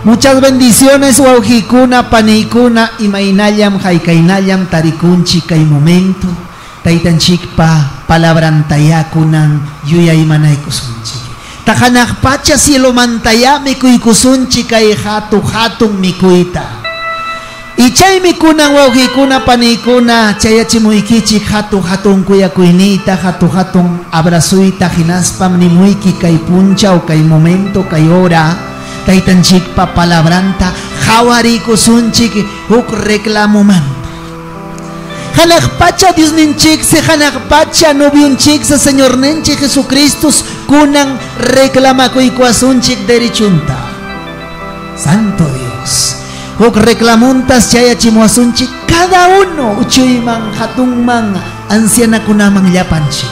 Muchas bendiciones, wawqikuna, paniykuna, imaynallam, haykaynallam tarikunchik kay momento. Taytanchikpa palabrantayá kunan yuyaymanaykusunchik. Tahanaq pacha cielomantayá mikuykusunchik kay hatu hatun mikuyta. Y chaymi kunan wawqikuna, paniykuna, chayachimuykichik hatu hatun kuyakuyniyta, hatu hatun abrazuyta, hinaspam nimuyki kay punchaw, kay momento, kay hora. Taytanchikpa palabranta hawarikusunchik huk reclamomanta. Hanaq pacha Diosninchiksi, hanaq pacha noviunchiksi, Señorninchik Jesucristo kunan reclamakuykuwasunchik derechunta. Santo Dios. Huk reclamuntas chayachimuwasunchik cada uno uchuyman, hatunman, ancianakunaman llapanchik.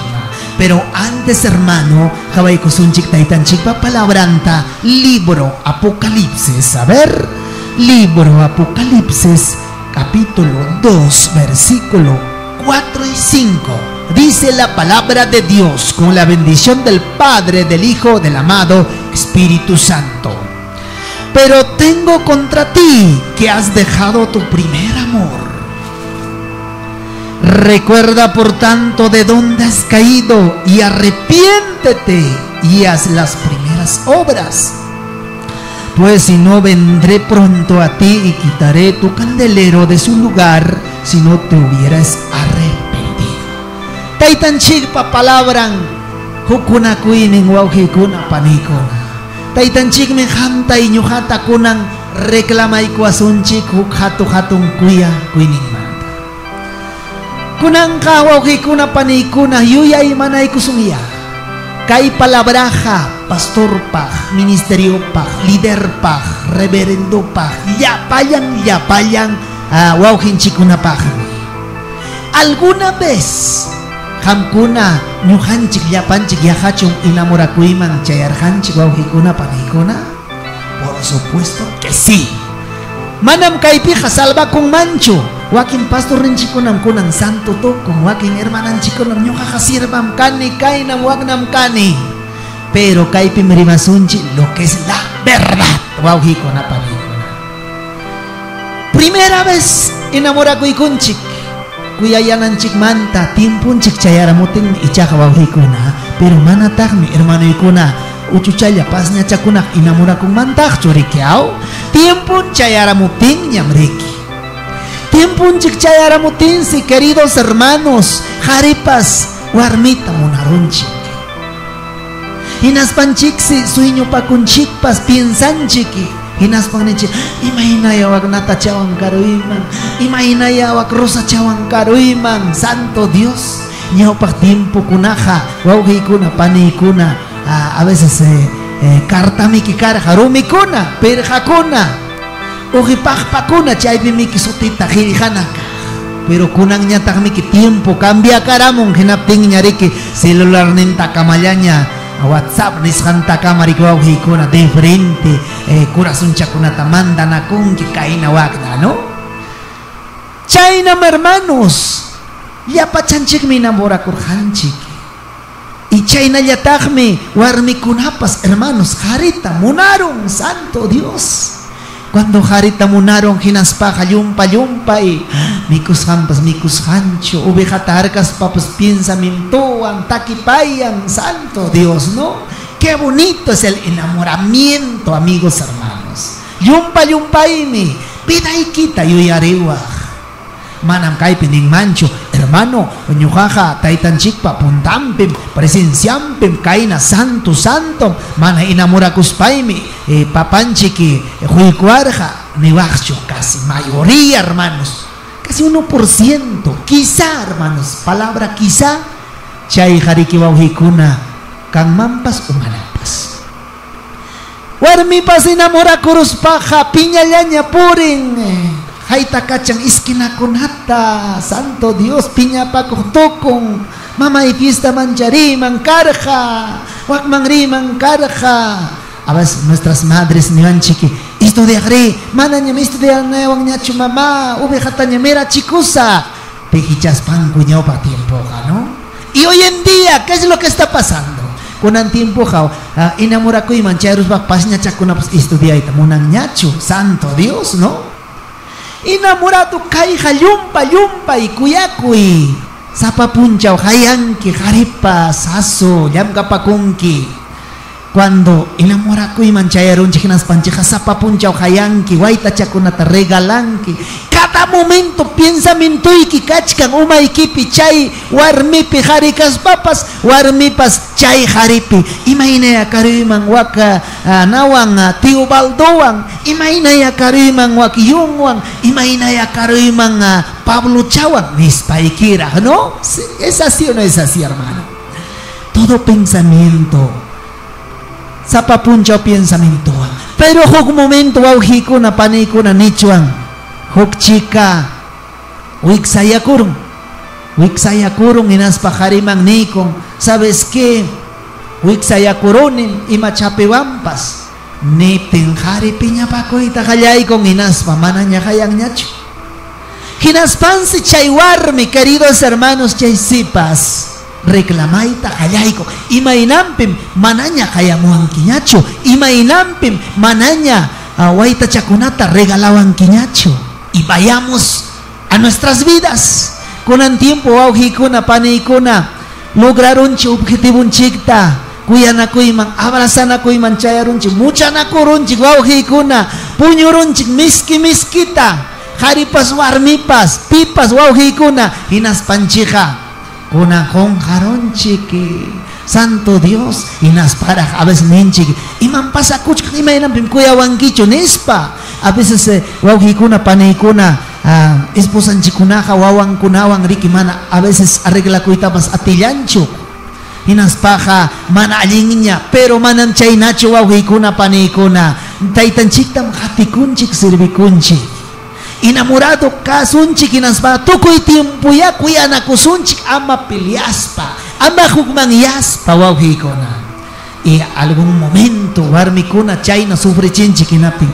Pero antes, hermano, hawaykusunchik taytanchikpa palabranta, libro Apocalipsis. A ver, libro Apocalipsis, capítulo 2, versículo 4 y 5. Dice la palabra de Dios con la bendición del Padre, del Hijo, del amado Espíritu Santo. Pero tengo contra ti que has dejado tu primer amor. Recuerda, por tanto, de dónde has caído y arrepiéntete y haz las primeras obras. Pues si no, vendré pronto a ti y quitaré tu candelero de su lugar, si no te hubieras arrepentido. Taytanchikpa palabran, hukunakuynin wawqikuna panikuna. Taytanchikmi qamta y ñuqata kunan reclamaykuwasunchik huk hatu hatun kuya kuyninmanta. Kunanqa wawqikuna paniykuna yuyaymanaykusunya. Kay palabraja pastorpaj, ministeriopaj, liderpaj, reverendopaj, llapallan, llapallan, wawqinchikunapajmi. Alguna vez qamkuna ñuqanchik llapanchik yaqachun enamorakuyman chayarqanchik wawqikuna paniykuna? Por supuesto que sí. Manam kaypiqa salvakunmanchu. Wakin pastorninchikunam kunan santo tukun, wakin hermananchikunam ñuqaqa siervam kani, kaynam waknam kani. Pero kaypim rimasunchik lo que es la verdad, wawqikuna paniykuna. Primera vez enamorakuykunchik, kuyayananchikmanta timpunchik chayaramutin ichaqa wawqikuna, pero manataqmi hermanoykuna uchuchalla pasñachakunaq enamorakunmantaqchu riki aw? Tiempun chayaramutinñam riki. Tiempunchik chayaramutinsi, queridos hermanos, qharipas warmita munarunchik. Hinaspanchiksi sueñopakunchikpas piensanchik. Hinaspan ninchik, imaynaya wak natachawan karuyman, imaynaya wak rosachawan karuyman, Santo Dios. Ñawpaq tiempokunaqa, wawqiykuna, paniykuna, a veces kartamiki karqa, rumikuna, pirqakuna, uqipaqpakuna, chaypi miki sutita qillqanaka. Pero kunanñataqmiki tiempo cambiakaramun, hinaptinña riki celularnintakamallaña, WhatsApp nisqantakama riki wawqiykuna de frente, corazonchakunata mandanakunki kayna wakna, ¿no? Chaynam, hermanos, llapachanchikmi enamorakurqanchik. Y chaynallataqmi warmikunapas, hermanos, qarita munarun, Santo Dios. Cuando qarita munaron hinaspaqa llumpa llumpay, mikusqanpas mikusqanchu, uvejata harkaspapas piensamintuwan takipayan, Santo Dios, ¿no? Qué bonito es el enamoramiento, amigos hermanos. Llumpa llumpaymi, vidaykita yuyariwaq. Manam kaypi ninmanchu, hermano, ñuqaqa taytanchikpa puntanpim, presencianpim, kayna santo, santo, mana enamorakuspaymi, papanchiki huykuarqa, niwaqchu, casi mayoría, hermanos, casi 1%, quizá, hermanos, palabra quizá, chay hariki wawqikuna, kanmanpas umanapas. Warmipas enamorakuruspaqa piñallaña purin. Haytakachan esquinakunata, Santo Dios, piñapakuq tukun, mamay fiesta manchariman karqa, wakman riman karqa. A veces nuestras madres niwanchiki, estudiaqri, manañam estudianawanñachu mamá, uvejataña mirachikusa. Pijichaspanku ñawpaq tiempoqa, ¿no? Y hoy en día, ¿qué es lo que está pasando? Kunan tiempoqa enamorakuyman chayruspa pasñachakunapas estudiayta munanñachu. Santo Dios, ¿no? Enamorado kayqa llumpa llumpay kuyakuy. Sapa punchaw hayanki qaripas asu llamkapakunki. Cuando enamorakuyman chayarunchik hinaspanchikqa sapa punchaw hayanki waytachakunata regalanki. Cada momento pensamientoyki kachkan umaykipi chay warmipi qari kaspapas warmipas chay qaripi. Imaynaya karuyman waka nawan Teobaldowan, imaynaya karuyman wak Yunwan, imaynaya karuyman Pablochawan nispaykiraq, ¿no? ¿Es así o no es así, hermano? Todo pensamiento sapa punchaw pensamiento. Pero huk momento wawqikuna panikuna nichwan huk chica wiksayakurun hinaspa qariman nikun, ¿sabes qué? Wiksayakurunim ima chapiwanpas niptin qari piñapakuyta qallaykun hinaspa manaña hayanñachu. Hinaspansi chay warmi, queridos hermanos, chay sipas reclamayta qallayko. Imaynampim manaña hayamuwankiñachu, imaynampim manaña waytachakunata regalawankiñachu. Y vayamos a nuestras vidas. Kunan tiempo wawqikuna panikuna lograrunchik objetivunchikta, kuyanakuyman abrazanakuyman chayarunchik, muchanakurunchik wawqikuna, puñurunchik miski miskita, qaripas warmipas pipas wawqikuna, hinaspanchikqa kunan qunqarunchik. Santo Dios, hinasparaq a veces ninchik iman pasakuchkan, imaynampim kuyawankichu nispa. A veces wawqikuna panikuna esposanchikkunaqa wawankunawan riki mana a veces arreglakuytapas atillanchu, hinaspaqa mana allinña, pero manam chaynachu wawqikuna panikuna. Taytanchiktam qatikunchik servikunchik. Enamorado kasunchik hinaspa tukuy tiempo ya kuyanakusunchik, ama peleaspa, ama hukmanyaspa wawqikuna. Y algún momento warmikuna chayna sufrichinchik hinaptin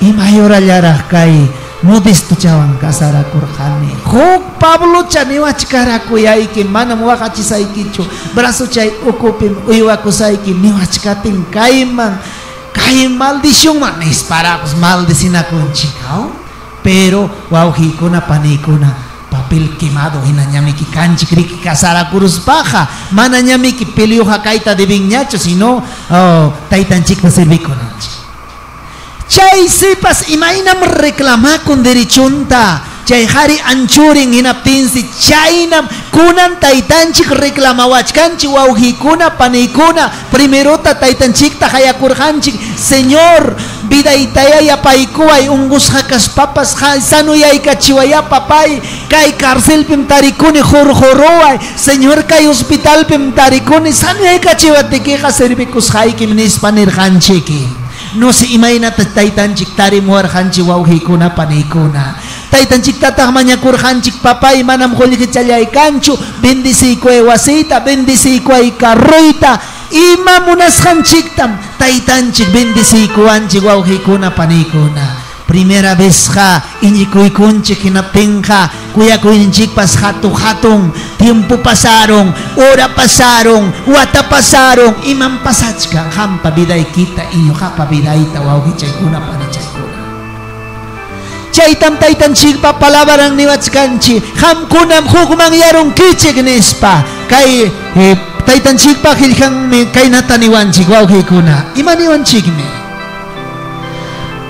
imay horallaraq kay modestochawan casarakurqani, huk Pablocha niwachkarakuyayki, manam waqachisaykichu, brazochay ukupim uywakusayki niwachkatin kayman kay maldicionman nisparapis maldecinakunchik. Pero wawqikuna panikuna papel quemado hinañamiki kanchik riki casarakuruspaqa manañamiki peliuqa kayta debinñachu, sino taytanchikta servikunanchik. Chay sipas imaynam reclamakun derechunta, chay qari anchurin hinaptinsi chaynam kunan taytanchik reclamawachkanchik wawqikuna panikuna. Primerota taytanchikta hayakurqanchik, Señor, vidaytaya yapaykuway, unqusqa kaspapas sanuyaykachiwaya papay, kay carcelpim tarikuni jurjuruway, Señor, kay hospitalpim tarikuni sanuyaykachiwatikiqa servikusqaykim nispa nirqanchiki. No sé imaynata taytanchik tarimuwarqanchik wawqikuna panikuna. Taytanchiktataq mañakurqanchik, papay, manam qullqichallaykanchu, bendeciykuway wasiyta, bendeciykuway carroyta, ima munasqanchiktam taytanchik bendeciykuwanchik wawqikuna panikuna. Primera vezqa iñikuykunchik hinaptinqa kuyakuyninchikpas hatu hatun. Tiempo pasaron, hora pasaron, wata pasaron, iman pasachkan qampa vidaykita iñuqapa vidayta wawqichaykuna panichaykuna. Chaytam taytanchikpa palabran niwachkanchik, qamkunam hukmanyarunkichik nispa. Kay taytanchikpa qillqanmi kaynata niwanchik wawqikuna. Ima niwanchikmi?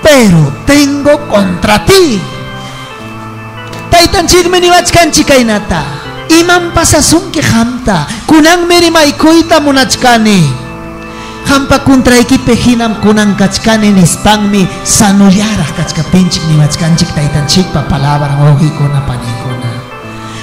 Pero tengo contra ti. Taytanchikmi niwachkanchik kaynata. Iman pasasunki qamta, kunanmi rimaykuyta munachkani. Qampa contraykipi hinam kunan kachkani nispanmi sanullaraq kachkaptinchik niwachkanchik taytanchikpa palabran wawqikuna panikuna.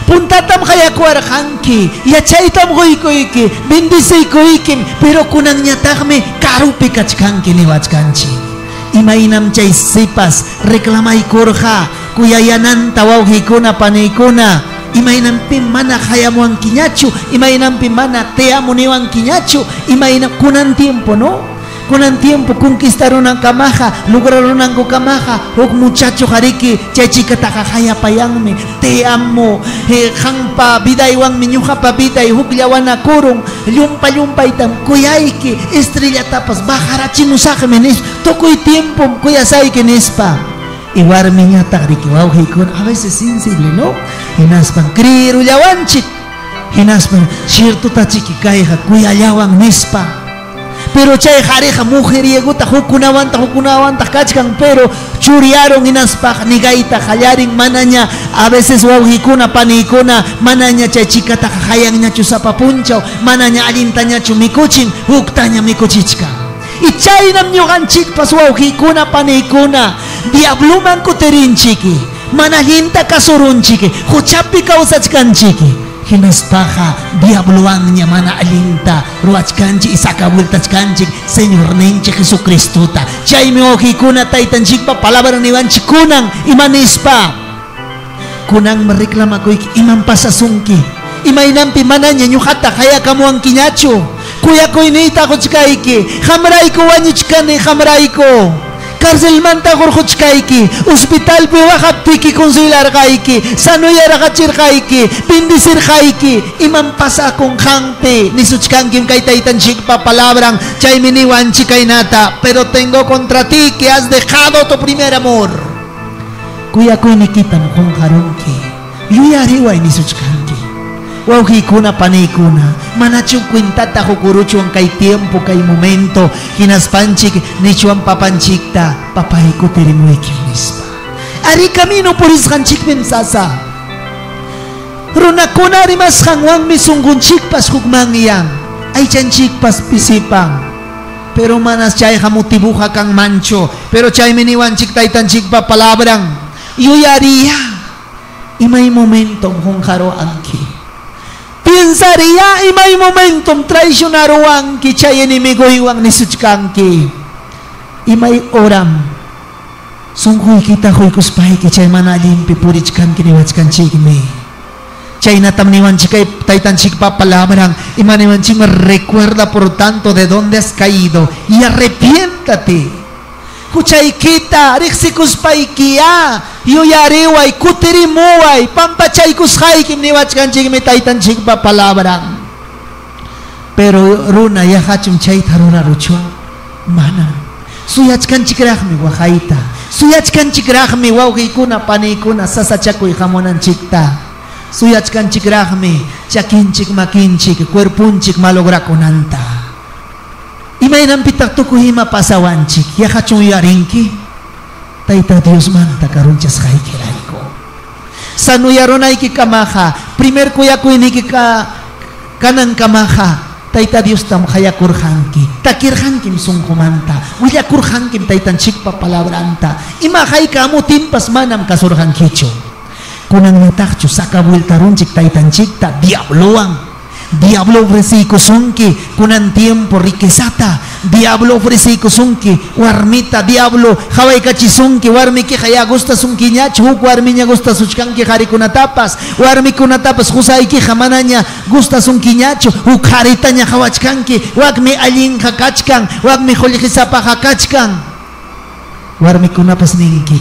Puntatam hayakuwarqanki, yachaytam quykuyki, bendeciykuykim, pero kunanñataqmi karupi kachkanki niwachkanchik. Imaynam chay sipas reclamaykurqa kuyayananta wawqikuna panikuna, imaynampi mana hayamuwankiñachu, imaynampi mana te amo niwankiñachu, imayna kunan tiempo, ¿no? Kunan tiempo conquistarunankamaqa, lograrunankunkamaqa, huk muchacho qariki chay chikataqa hayapayanmi. Te amo, qampa vidaywanmi ñuqapa viday hukllawanakurun, llumpa llumpaytam kuyayki, estrellatapas bajarachimusaqmi nispa, tukuy tiempom kuyasayki nispa. Y warmiñataq riki wawqiykuna a veces sensible, ¿no? Hinaspan creerullawanchik, hinaspan ciertotachiki kayqa kuyallawan nispa. Pero chay qariqa mujeriegota hukunawantaq kachkan, pero churiaron hinaspaq nigayta qallarin manaña a veces wawqiykuna paniykuna manaña chay chikataqa hayanñachu sapa punchaw, manaña allintañachu mikuchin, huktaña mikuchichkan. Y chaynam ñuqanchikpas wawqiykuna paniykuna diabluman kutirinchiki, mana allinta kasurunchiki, huchapi kawsachkanchiki. Hinaspaqa diabluwanña mana allinta ruwachkanchik y sacabultachkanchik Señorninchik Jesucristota. Chaymi wawqiykuna taytanchikpa palabra niwanchik kunan ima nispa. Kunanmi reclamakuyki iman pasasunki, imaynanpi manaña ñuqata hayakamuwankiñachu, kuyakuyniyta quchkayki, qamrayku wañuchkani, qamrayku carcelmanta qurquchkayki, hospitalpi waqaptiki consuelarqayki, sanoyarqachirqayki, bendecirqayki, iman pasakun qampi nisuchkankim kay taytanchikpa palabran. Chaymi niwanchik kaynata, pero tengo contra ti que has dejado tu primer amor. Kuyakuynikitam qunqarunki, yuyariway nisuchkanki. Wawqiykuna paniykuna, manachu cuentata qukuruchwan kay tiempo, kay momento, hinaspanchik nichwan papanchikta, papay kutirimuyki nispa. Ari camino purisqanchikpim sasa. Runakuna rimasqanwanmi sunqunchikpas hukmanyan, aychanchikpas pisipan. Pero manas chayqa motivuqa kanmanchu, pero chaymi niwanchik taytanchikpa palabran. Yuyariya, imay momentom qunqaruwanki. Pensaría imay momentum traicionaruanki chay enemiguywan nisuchkanki. Imay oram sunquykita quykuspayki chay mana allinpi purichkanki niwachkanchikmi. Chaynatam niwanchik kay taytanchikpa palabran. Ima niwanchikmi, recuerda por tanto de dónde has caído y arrepiéntate. Huchaykita riqsikuspaykiya yuyariway, kutirimuway, pampachaykusqaykim niwachkanchikmi taytanchikpa palabran. Pero runa yaqachum chayta ruraruchwan, mana. Suyachkanchikraqmi waqayta, suyachkanchikraqmi wawqiykuna paniykuna sasachakuy hamunanchikta, suyachkanchikraqmi chakinchik makinchik cuerpunchik malograkunanta. Imaynanpitaq tukuy ima pasawanchik, yaqachun yuyarinki Tayta Diosmanta karunchasqaykirayku. Sanuyarunayki kamaqa, primer kuyakuyniyki kanankamaqa Tayta Diostam hayakurqanki, takirqankim sunqumanta, willakurqankim taytanchikpa palabranta. Ima haykamutinpas manam kasurqankichu. Kunanñataqchu sacavueltarunchik taytanchikta diablowan. Diablo ofreciykusunki kunan tiempo riquezata, diablo ofreciykusunki warmita, diablo hawaykachisunki warmikiqa ya gustasunkiñachu, huk warmiña gustasuchkanki qarikunatapas, warmikunatapas qusaykiqa manaña gustasunkiñachu, huk qaritaña hawachkanki, wakmi allinqa kachkan, wakmi qullqisapaqa kachkan. Warmikunapas ninki,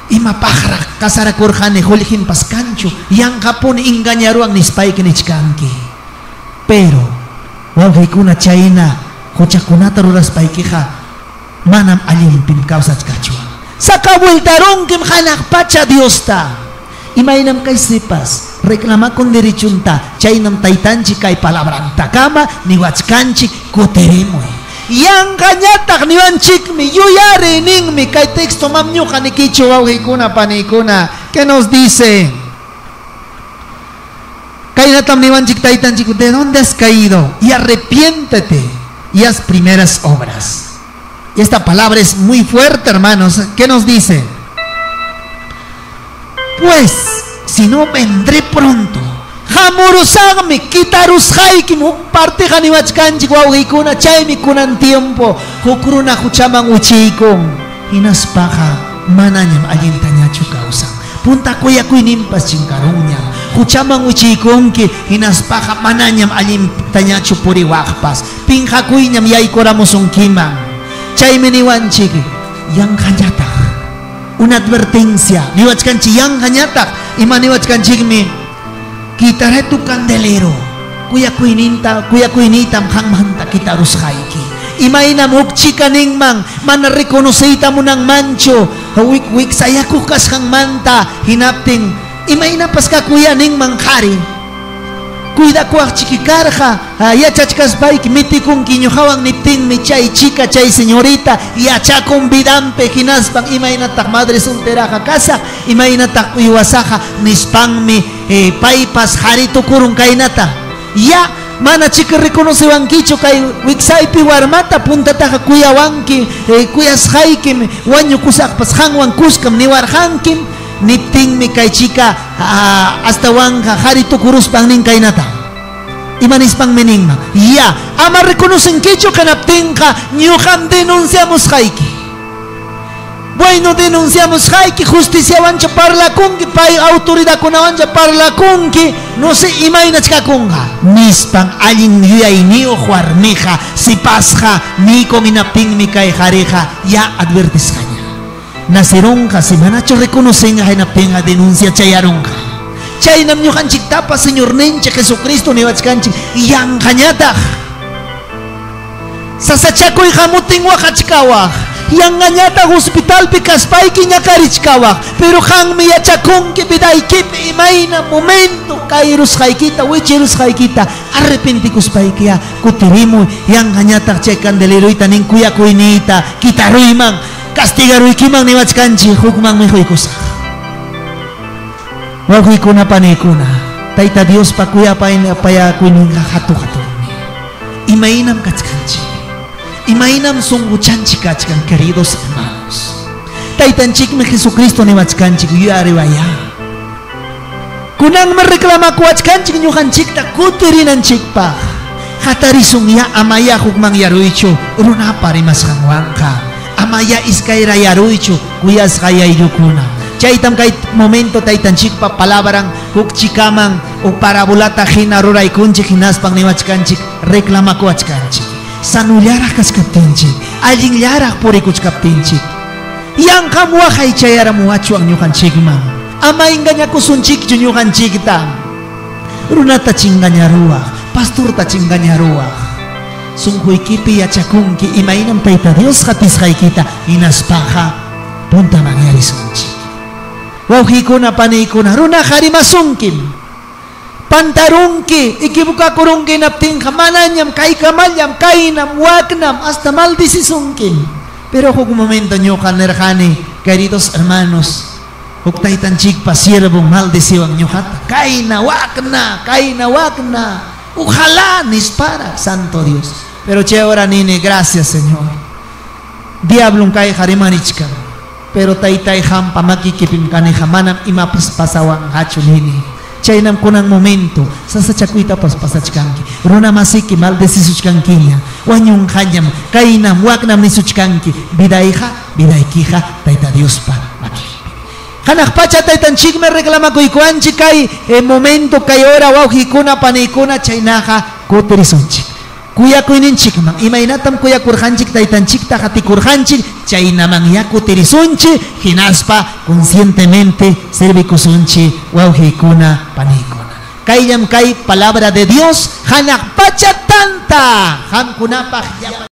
imapaqraq casarakurqani qullqinpas kanchu, yanqapuni engañaruwan nispayki nichkanki. Pero wawqiykuna chayna huchakunata ruraspaykiqa manam allinpim kawsachkachwan. Sacabultarunkim hanaq pacha Diosta. Imaynam kay sipas reclamakun derechunta, chaynam taytanchik kay palabrantakama niwachkanchik kutirimuy. Yanqañataq niwanchikmi yuyari ninmi kay texto mamñuqa nikichu wawqiykuna paniykuna. ¿Qué nos dice? Kaynatam niwanchik taytanchik, ¿de dónde has caído? Y arrepiéntete y haz primeras obras. Y esta palabra es muy fuerte, hermanos. ¿Qué nos dice? Pues, si no vendré pronto, hamurusaqmi, kitarusqaykim, huk partiqa niwachkanchik wawqiykuna, chaymi kunan tiempo huk runa huchaman wichiykun, hinaspaqa manañam allintañachu kawsan. Punta kuyakuyninpas chinkarunñam, huchaman wichiykunki, hinaspaqa manañam allintañachu puriwaqpas, pinqakuyñam yaykuramusunkiman. Chaymi niwanchik yanqañataq una advertencia niwachkanchik yanqañataq ima niwachkanchikmi quitaré tu candelero kuyakuyninta kuyakuyniytam qanmanta kitarusqayki. Imaynam huk chika ninman mana reconoceyta munanmanchu wiksayakuq kasqanmanta hinaptin imaynapas kakuyaninman qhari cuidakuwaq chikikarqa yachachkaspayki mitikunki ñuqawan niptinmi chay chica chay señorita yachakun vidanpi hinaspan imaynataq madre solteraqa kasaq imaynataq uywasaqa nispanmi paypas qhari tukurun kaynata ya mana chika reconociwankichu kay wiksaypi warmata puntataqa kuyawanki kuyasqaykim wañukusaqpas qanwan kuskam niwarqankim niptinmi kay chika astawanqa qhari tukuruspan nin kaynata ima nispanmi ninman ya ama reconocenkichu kanaptinqa ñuqam denunciamusqayki. Bueno, denunciamusqayki justiciawancha parlakunki pay autoridadkunawancha parlakunki no sé imaynachkakunqa nispan allin yuyayniyuq warmiqa sipasqa niykun hinaptinmi kay qhariqa ya advertisqaña nacirunqa si manachu reconocenqa hinaptinqa denuncia chayarunqa. Chaynam ñuqanchiktapa Señorninchik Jesucristo niwachkanchik yanqañataq sasachakuy hamutin waqachkawaq yanqañataq hospitalpi kaspayki ñakarichkawaq pero qanmi yachakunki vidaykipi imayna momento kayrusqaykita wichirusqaykita arrepentikuspaykiya kutirimuy yanqañataq chay candeleroyta nin kuyakuyniyta kitaruyman castigaruykiman niwachkanchik hukman mikhuykusaq. Wawqiykuna paniykuna Tayta Diospa kuyapayakuyninqa hatu hatunmi imaynam kachkanchik imaynam sunquchanchik kachkan queridos hermanos. Taytanchikmi Jesucristo niwachkanchik yuyariwaya kunanmi reclamakuwachkanchik ñuqanchikta kutirinanchikpaq hatarisun ya amaya hukman yaruychu runapa rimasqanwanqa amaya iskayrayaruychu kuyasqayaylukuna. Chaytam kay momento taytanchikpa palabran huk chikaman o parabolata hina ruraykunchik hinaspan niwachkanchik reclamakuwachkanchik sanullaraq kachkaptinchik allinllaraq purikuchkaptinchik yanqam waqay chayaramuwachuwan ñuqanchikman ama engañakusunchikchu ñuqanchikta runata chingañaruwaq pastorta chingañaruwaq sunquykipi yachakunki imaynam Tayta Dios hapisqaykita hinaspaqa puntaman yarisunchik. Wawqiykuna paniykuna runaqa rimasunkim pantarunki equivocakurunki hinaptinqa manañam kaykamallam kaynam waknam hasta maldicisunki. Pero huk momento ñuqa nirqani queridos hermanos huk taytanchikpa siervon maldiciwan ñuqata kayna wakna ojalá nispara santo Dios. Pero chay hora nini gracias Señor diablon kayqa rimanichkan pero taytay hampa makikipim kaniqa manam imapas pasawanqachu nini. Chaynam kunan momento sasachakuytapas pasachkanki runa masiki maldecisuchkankiña wañunqañam kaynam waknam nisuchkanki vidayqa vidaykija Tayta Diospa makinpi. Hanaq pacha taytanchikmi reclamakuykuwanchik kay momento kay hora wawqiykuna paniykuna chaynaqa kutirisunchik kuyakuyninchikman imaynatam kuyakurqanchik taytanchikta qatikurqanchik chaynaman ya kutirisunchik hinaspa conscientemente servikusunchik wawqiykuna paniykuna. Kayllam kay palabra de Dios hanaq pacha tanta qamkunapaq.